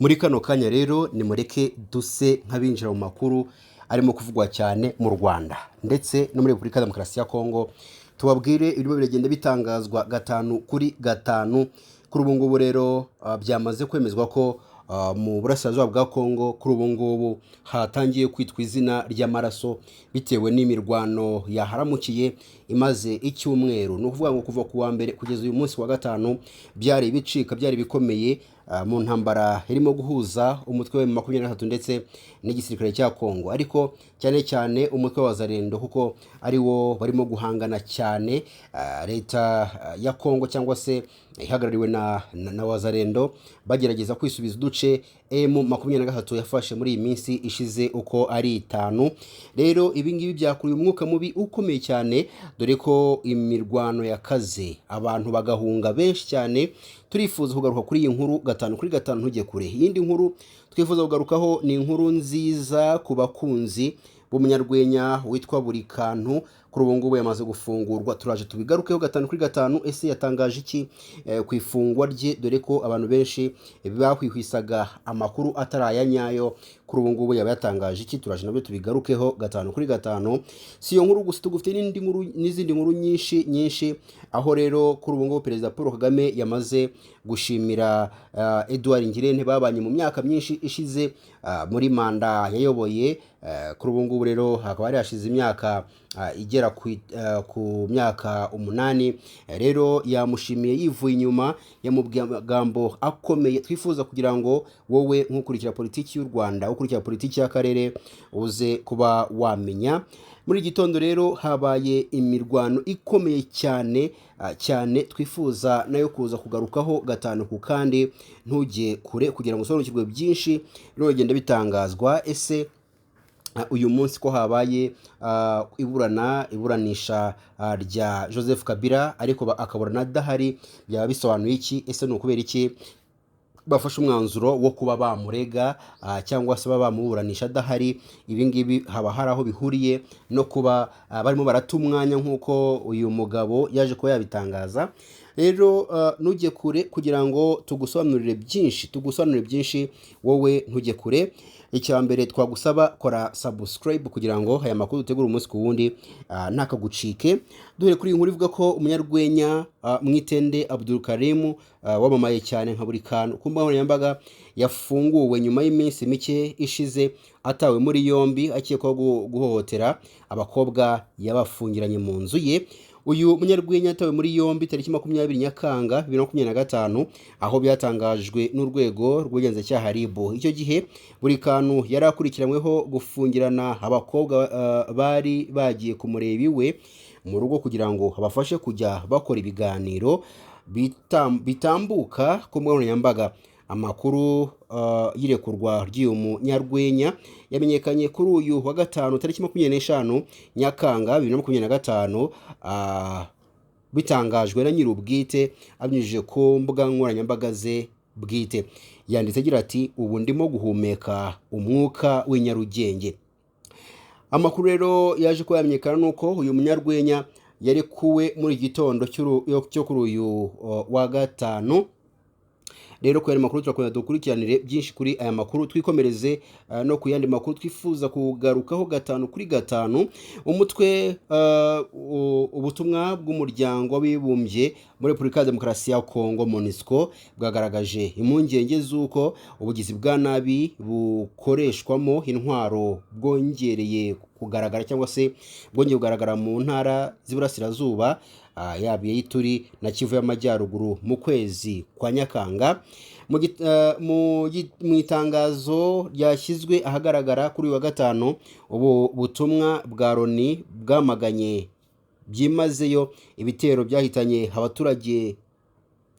Muri kano kanya rero nimureke duse nk'abinjira mu makuru arimo kuvugwa cyane mu Rwanda ndetse no muri Repubulika ya Demokarasi ya Kongo, tubabwire ibirimo biragenda bitangazwa gatanu kuri gatanu. Kuri ubu ngubu rero byamaze kwemezwa ko mu burasirazuba bwa Kongo kuri ubu ngubu hatangiye kwitwa izina ry'amaraso bitewe n'imirwano yaharamukiye imaze icyumweru. Ni ukuvuga ngo kuva ku wa mbere kugeza uyu munsi wa gatanu byari ibicika, byari bikomeye mu ntambara irimo guhuza umutwe wa M23 ndetse n'igisirikare cya Kongo, ariko cyane cyane umutwe wa Zarendo kuko ari wo barimo guhangana cyane. Leta ya Kongo cyangwa se ihagarariwe na Wazalendo bagerageza kwisubiza uduce M23 yafashe muri iyi minsi ishize uko ari itanu. Rero ibi ngibi byakuruye umwuka mubi ukomeye cyane, dore ko imirwano yakaze, abantu bagahunga benshi cyane. Turifuza kugaruka kuri iyi nkuru gatanu kuri gatanu, ntujye kure. Iyindi nkuru twifuza kugarukaho ni inkuru nziza ku bakunzi b'umunyarwenya witwa Buri Kantu, kuri ubu ngubu yamaze gufungurwa. Turaje tubigarukeho gatanu kuri gatanu. Ese yatangaje iki ku ifungwa rye? Dore ko abantu benshi bahwihwisaga amakuru atari aya nyayo, kuri ubu ngubu yaba yatangaje iki? Turaje nabyo tubigarukeho gatanu kuri gatanu. Si iyo nkuru gusa, tugufite n'indi nkuru n'izindi nkuru nyinshi nyinshi, aho rero kuri ubu ngubu Perezida Paul Kagame yamaze gushimira Edouard Ngirente babanye mu myaka myinshi ishize muri manda yayoboye. Kuri ubu ngubu rero hakaba hari hashize imyaka igera ku myaka 8. Rero yamushimiye yivuye inyuma, yamubwiye amagambo akomeye twifuza kugira ngo wowe nk'ukurikira politiki y'u Rwanda, ukurikira politiki y'akarere, uze kuba wamenya. Muri iki gitondo rero habaye imirwano ikomeye cyane cyane, twifuza nayo kuza kugarukaho gatanu ku kandi. Ntujye kure kugira ngo usobanukirwe byinshi rero bigenda bitangazwa. Ese uyu munsi ko habaye iburanisha rya Joseph Kabila ariko akaburana adahari, byaba bisobanuye iki? Ese ni ukubera iki bafashe umwanzuro wo kuba bamurega cyangwa se baba bamuburanisha adahari? Ibi ngibi haba hari aho bihuriye no kuba barimo barata umwanya nk'uko uyu mugabo yaje kuba yabitangaza? Rero ntujye kure kugira ngo tugusobanurire byinshi, tugusobanurire byinshi, wowe ntujye kure. Icya mbere twagusaba, kora subscribe kugira ngo aya makuru dutegura umunsi ku wundi ntakagucike. Duhere kuri iyi nkuru ivuga ko umunyarwenya Mwitende Abdul Karim wamamaye cyane nka Buri Kantu ku mbuga nkoranyambaga yafunguwe nyuma y'iminsi mike ishize atawe muri yombi akekwaho guhohotera abakobwa yabafungiranye mu nzu ye. Uyu munyarwenya yatawe muri yombi tariki 20 Nyakanga 2025, aho byatangajwe n'urwego rw'ubugenzacyaha RIB. Icyo gihe Buri Kantu yari akurikiranyweho gufungirana abakobwa bari bagiye kumureba iwe mu rugo kugira ngo abafashe kujya bakora ibiganiro bitambuka ku mbuga nkoranyambaga. Amakuru y'irekurwa ry'uyu munyarwenya yamenyekanye kuri uyu wa gatanu tariki 25 Nyakanga 2025, bitangajwe na nyir'ubwite abinyujije ku mbuga nkoranyambaga ze bwite. Yanditse agira ati: "Ubu ndimo guhumeka umwuka w'inyarugenge." Amakuru rero yaje kuba yamenyekana nuko uyu munyarwenya yarekuwe muri iki gitondo cyo kuri uyu wa gatanu. Rero ku yandi makuru turakomeza dukurikiranire byinshi kuri aya makuru, twikomereze no ku yandi makuru twifuza kugarukaho gatanu kuri gatanu. Umutwe ubutumwa bw'umuryango w'abibumbye muri Repubulika ya Demokarasi ya Kongo MONUSCO bwagaragaje impungenge z'uko ubugizi bwa nabi bukoreshwamo intwaro bwongereye kugaragara cyangwa se bwongeye kugaragara mu ntara z'iburasirazuba, yaba iy'Ituri na Kivu y'Amajyaruguru mu kwezi kwa Nyakanga. Mu itangazo ryashyizwe ahagaragara kuri uyu wa gatanu, ubu butumwa bwa Loni bwamaganye byimazeyo ibitero byahitanye abaturage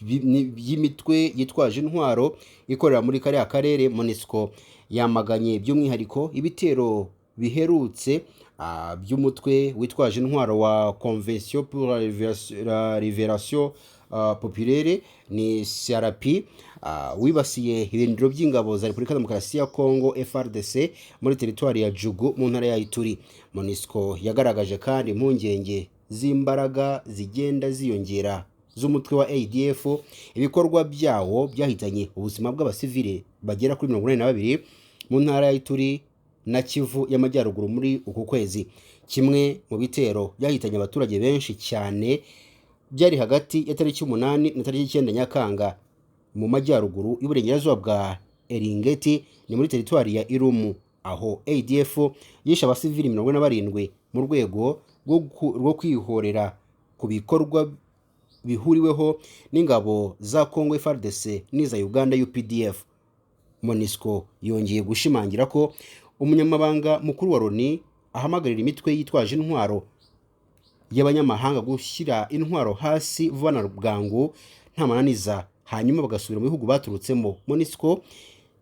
by'imitwe yitwaje intwaro ikorera muri kariya karere. MONUSCO yamaganye by'umwihariko ibitero biherutse by'umutwe witwaje intwaro wa Convention pour la Libération Populaire, ni CRP, wibasiye ibirindiro by'ingabo za Repubulika Demokarasi ya Kongo FARDC muri teritwari ya Djugu mu ntara ya Ituri. MONUSCO yagaragaje kandi impungenge z'imbaraga zigenda ziyongera z'umutwe wa ADF, ibikorwa byawo byahitanye ubuzima bw'abasivile. bagera kuri 82 mu ntara ya Ituri na Kivu y'Amajyaruguru muri uku kwezi. Kimwe mu bitero byahitanye abaturage benshi cyane byari hagati ya tariki 8 na tariki 9 Nyakanga mu majyaruguru y'uburengerazuba bwa Eringeti, ni muri teritwari ya Irumu, aho ADF yishe abasivili 47 mu rwego rwo kwihorera ku bikorwa bihuriweho n'ingabo za Congo FARDC n'iza Uganda UPDF. MONUSCO yongeye gushimangira ko umunyamabanga mukuru wa Loni ahamagarira imitwe yitwaje intwaro y'abanyamahanga gushyira intwaro hasi vuba na bwangu nta mananiza, hanyuma bagasubira mu bihugu baturutsemo. MONUSCO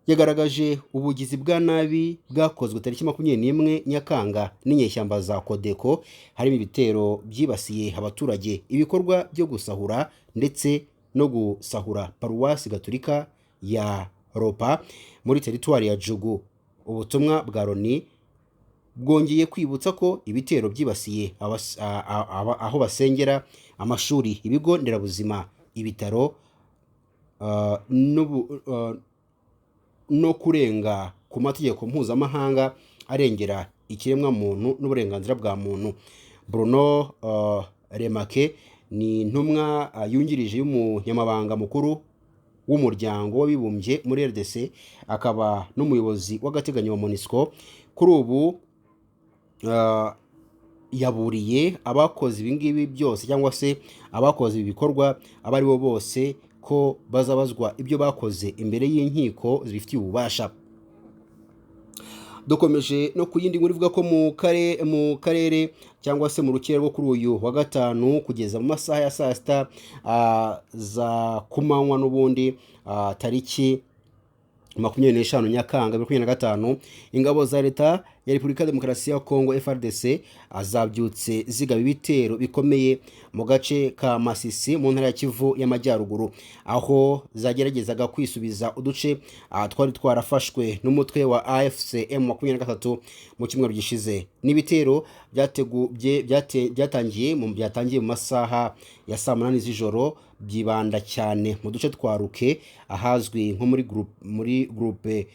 yagaragaje ubugizi bwa nabi bwakozwe tariki 21 Nyakanga n'inyeshyamba za Codeco, harimo ibitero byibasiye abaturage, ibikorwa byo gusahura ndetse no gusahura paruwasi gatolika ya Ropa muri teritwari ya Jugu. Ubutumwa bwa Loni bwongeye kwibutsa ko ibitero byibasiye aho basengera, amashuri, ibigo nderabuzima, ibitaro, no kurenga ku mategeko mpuzamahanga arengera ikiremwamuntu n'uburenganzira bwa muntu. Bruno Remake ni intumwa yungirije y'umunyamabanga mukuru w'umuryango w'abibumbye muri RDC, akaba n'umuyobozi w'agateganyo wa MONUSCO. Kuri ubu yaburiye abakoze ibi ngibi byose cyangwa se abakoze ibi bikorwa abo ari bo bose ko bazabazwa ibyo bakoze imbere y'inkiko zibifitiye ububasha. Dukomeje no ku yindi nkuru ivuga ko mu karere cyangwa se mu rukera rwo kuri uyu wa gatanu kugeza mu masaha ya saa sita za kumanywa n'ubundi, tariki 25 Nyakanga 2025, ingabo za leta ya Repubulika ya Demokarasi ya Kongo FARDC zabyutse zigaba ibitero bikomeye mu gace ka Masisi mu ntara ya Kivu y'Amajyaruguru, aho zageragezaga kwisubiza uduce twari twarafashwe n'umutwe wa AFC M23 mu cyumweru gishize. N'ibitero byatangiye mu masaha ya saa 8 z'ijoro, byibanda cyane mu duce twa Ruke, ahazwi nko muri groupe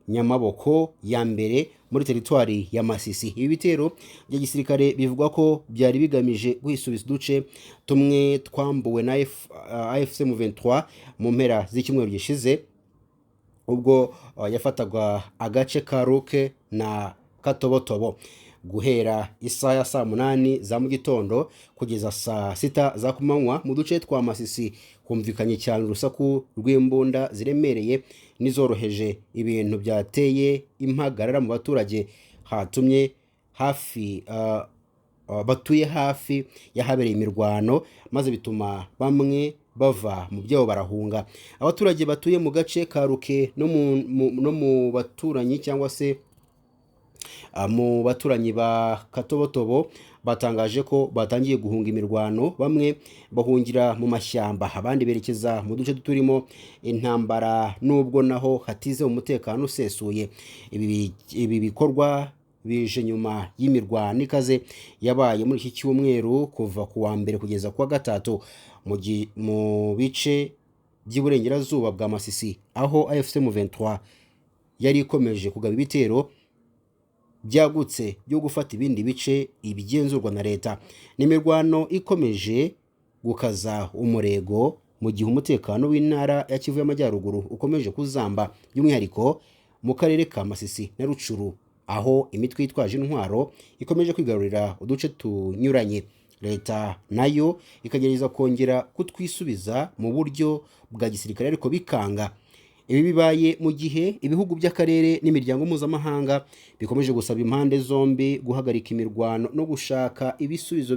Nyamaboko ya mbere muri teritwari ya Masisi. Ibi bitero bya gisirikare bivugwa ko byari bigamije kwisubiza uduce tumwe twambuwe na AFC M23 mu mpera z'icyumweru gishize, ubwo yafataga agace ka Ruke na Katobotobo. Guhera isaha ya saa 8 za mu gitondo kugeza saa 6 za kumanywa mu duce twa Masisi humvikanye cyane urusaku rw'imbunda ziremereye n'izoroheje, ibintu byateye impagarara mu baturage hatumye hafi batuye hafi y'ahabereye imirwano, maze bituma bamwe bava mu byabo barahunga. Abaturage batuye mu gace ka Ruke no mu baturanyi cyangwa se mu baturanyi ba Katobotobo batangaje ko batangiye guhunga imirwano, bamwe bahungira mu mashyamba, abandi berekeza mu duce turimo intambara, nubwo naho hatize umutekano usesuye. Ibi bikorwa bije nyuma y'imirwano ikaze yabaye muri iki cyumweru kuva ku wa mbere kugeza ku wa gatatu mu bice by'iburengerazuba bwa Masisi, aho AFC M23 yari ikomeje kugaba ibitero byagutse byo gufata ibindi bice ibigenzurwa na leta. N'imirwano ikomeje gukaza umurego mu gihe umutekano w'intara ya Kivu y'Amajyaruguru ukomeje kuzamba, by'umwihariko mu karere ka Masisi na Rucuru, aho imitwe yitwaje intwaro ikomeje kwigarurira uduce tunyuranye. Leta nayo ikagerageza kongera kutwisubiza mu buryo bwa gisirikare, ariko bikanga. Ibi bibaye mu gihe ibihugu by'akarere n'imiryango mpuzamahanga bikomeje gusaba impande zombi guhagarika imirwano no gushaka ibisubizo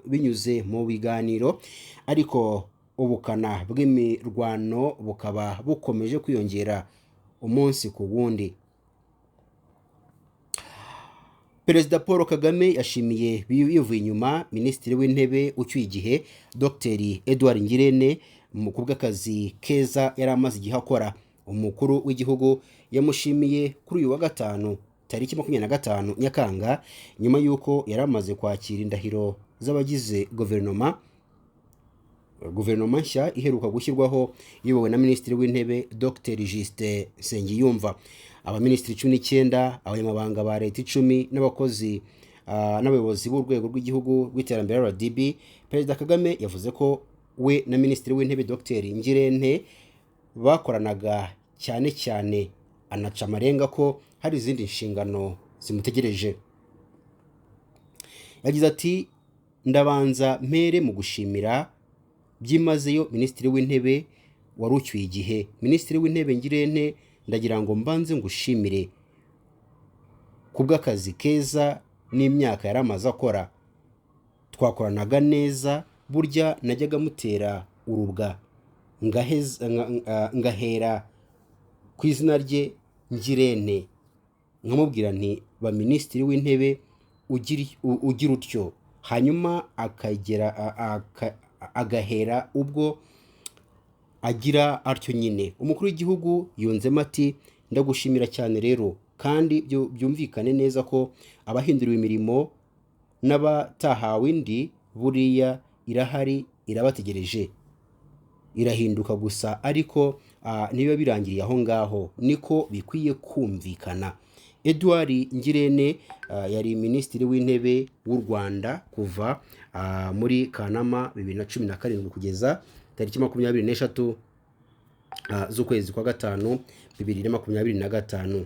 binyuze mu biganiro, ariko ubukana bw'imirwano bukaba bukomeje kwiyongera umunsi ku wundi. Perezida Paul Kagame yashimiye yivuye inyuma Minisitiri w'Intebe ucyuye igihe Dr Edouard Ngirente mu kubw'akazi keza yari amaze igihe akora. Umukuru w'igihugu yamushimiye kuri uyu wa gatanu tariki 25 Nyakanga, nyuma y'uko yari amaze kwakira indahiro z'abagize guverinoma Guverinoma nshya iheruka gushyirwaho iyobowe na Minisitiri w'Intebe Dr Justin Nsengiyumva, abaminisitiri 19, abanyamabanga ba leta 10 n'abakozi n'abayobozi b'urwego rw'igihugu rw'iterambere RDB. Perezida Kagame yavuze ko we na Minisitiri w'Intebe Dr Ngirente bakoranaga cyane cyane, anaca amarenga ko hari izindi nshingano zimutegereje. Yagize ati: "Ndabanza mpere mu gushimira byimazeyo Minisitiri w'Intebe wari ucyuye igihe, Minisitiri w'Intebe Ngirente. Ndagira ngo mbanze ngushimire kubw'akazi keza n'imyaka yari amaze akora. Twakoranaga neza, burya najyaga mutera urubwa ngahera ku izina rye Ngirente, nkamubwira nti ba Minisitiri w'Intebe ugira utyo, hanyuma akagera agahera ubwo agira atyo nyine." Umukuru w'igihugu yunzemo ati: "Ndagushimira cyane rero, kandi byumvikane neza ko abahinduriwe imirimo n'abatahawe indi, buriya irahari irabategereje, irahinduka gusa, ariko ntibiba birangiriye aho ngaho, niko bikwiye kumvikana." Edouard Ngirente yari Minisitiri w'Intebe w'u Rwanda kuva muri Kanama 2017 kugeza tariki 23 z'ukwezi kwa gatanu 2025.